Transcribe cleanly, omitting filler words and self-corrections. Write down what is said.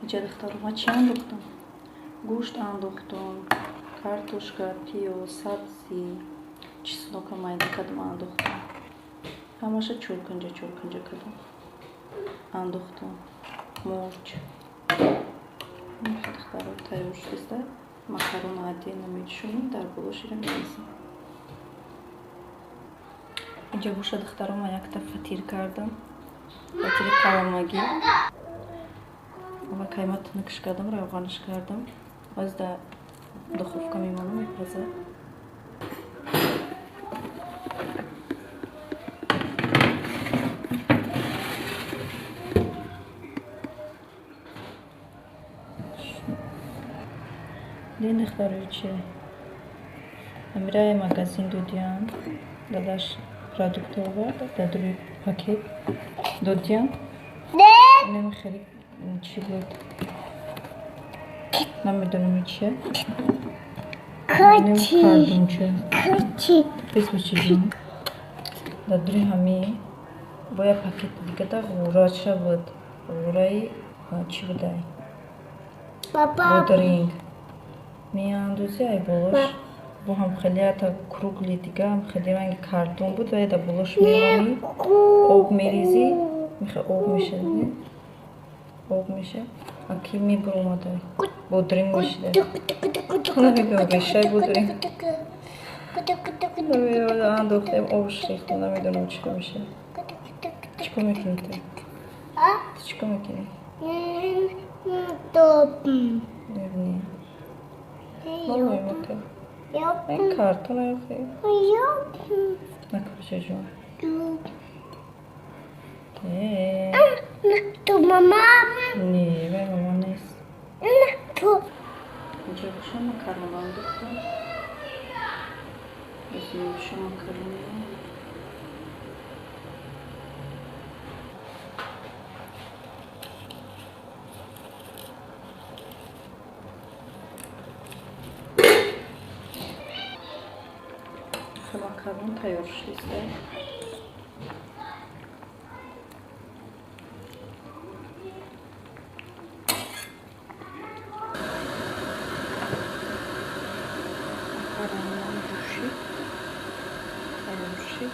Инҷа, духтаро, ма чӣ андохтам? Гӯшт андохтам, картошка, пиёз, сабзӣ, чеснока майда кардам, андохтам. Ҳамаша чоркунҷа чоркунҷа кардам, андохтам. Мурч. Духтаро, тайёр шудиста. Макарона отдельно мечушонем, дар боло шира мерезем. Инҷа боша, духтаро, ма якта фатир кардам. Фатири каламагӣ. Ва кайма тунукш кардам, равғанаш кардам. Боз дар духовка мемонам, мепазад. Дин, духтаро, чи? Амираи магазин додиян. Дадаш продукт овард, дар дури пакет додиян. Инами хеле чӣ буд? Намедонам чия. Кардунча. Бес, бачаҷон. Дар дури ҳами бо як пакети дига да ғӯрача буд. Ғӯраи чӣ будай? Бодринг. Меандозӣ ай болош, бо ҳам хеле ята круглый дига, ҳам хеле ранги картон буд ва дар болош мемонӣ, об мерезӣ, мехе об мешад, об меша, аки мебуромада, бодринг мешида. Намедонам, решаи бодринг андохтем, обш рехтем, намедонам чӣ кор мешад. Чӣ кор мекунӣ ту? Ту чӣ кор мекунӣ? Мебинӣ? Мамака. Ин картон охи. Нака, бачаҷон. Э. Ту мама. Не, вай мама нест. Инҷа боша макарон андохтам. Боша макарони. Макарон тайёр шудиста. Макаронам ҷӯшид, тайёр шид.